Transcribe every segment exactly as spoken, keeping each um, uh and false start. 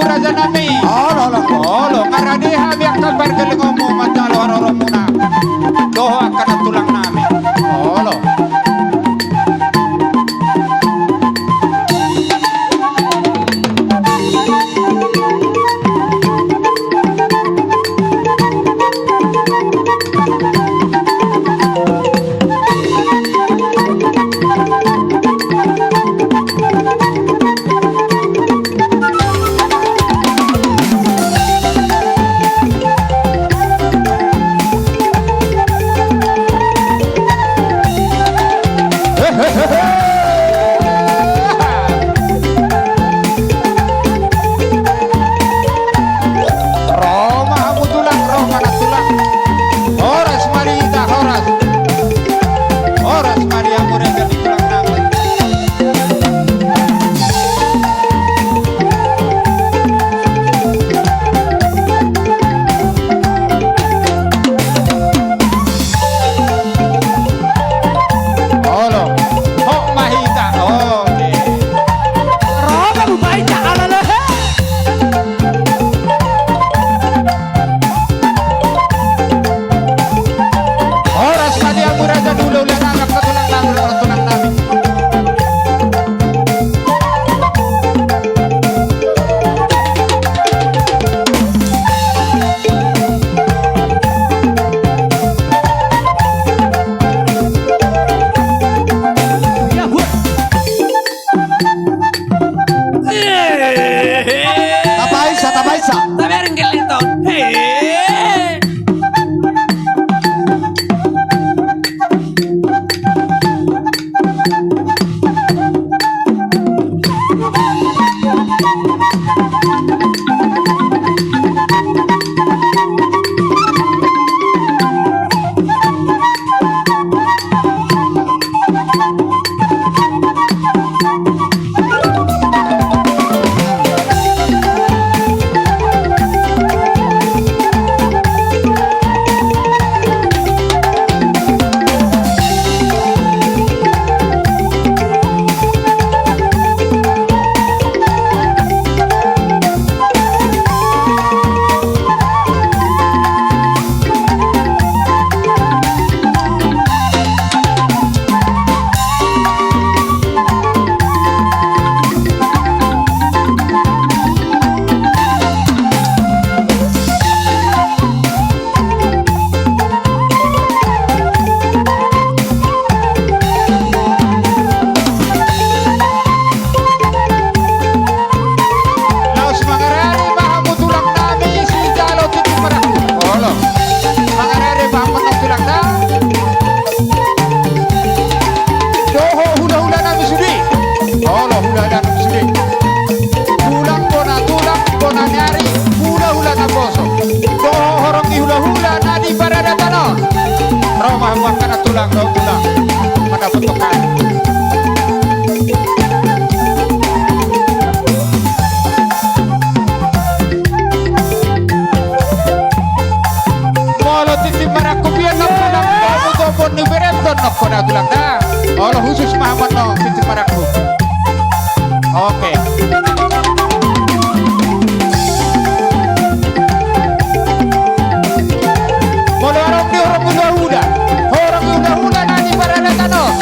Raja nami. Olo, olo. Olo, nga rade hami angka pargellengonmu manjalo haroromuna dohot angka nantulang nami. Olo. Ro ma hamu tulang, ro ma nantulang. Horas ma di hita, horas. Horas ma di hamu raja ni tulang nami. Olo, hot ma hita, oke. Ro ma hita, alala, he. Horas ma di hamu raja ni hulahula nami, angka tulang nami, angka tulang nami. Tapaisa, tapaisa. Tabereng geliton. He. Laos mangarade ma hamu tulang nami sijalo tintin marangkup. Olo. Mangarade ma hamu tulang nami. Dohot hulahula nami sude. Olo, hulahula nami sude. Tulang bona, tulang bona ni ari, hulahula naposo. Dohot horong ni hulahula na di paradaton on. Ro ma hamu angka nantulang, ro tulang. Mandapothon hami. Molo tintin marangkup i, nongko nang bobu topon ni berem do nongko da tulang da. Olo, khusus ma hamu annon tintin marangkup. Oke. Molo adong di horong ni hulahula, horong ni hulahula na di paradaton on.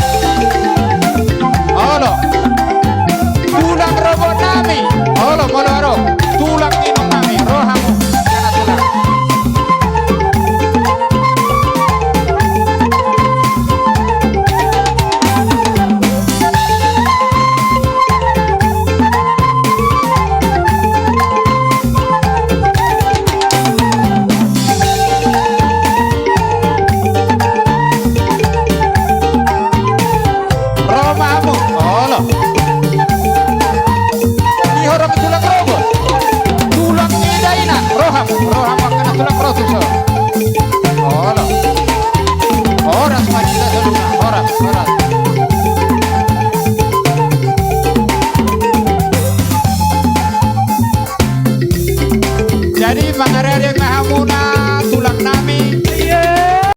Olo. Tulang rorobot nami. Olo, molo adong. Tulang inong nami. Ro hamu. Angka tulang. Ro ma hamu. Olo. Di horong ni tulang rorobot. Tulang ni dainang. Ro hamu. Ro hamu angka na tulang ro tuson. Olo. Horas ma di hita saluhutna. Horas, horas. Jadi mangarade ma hamuna tulang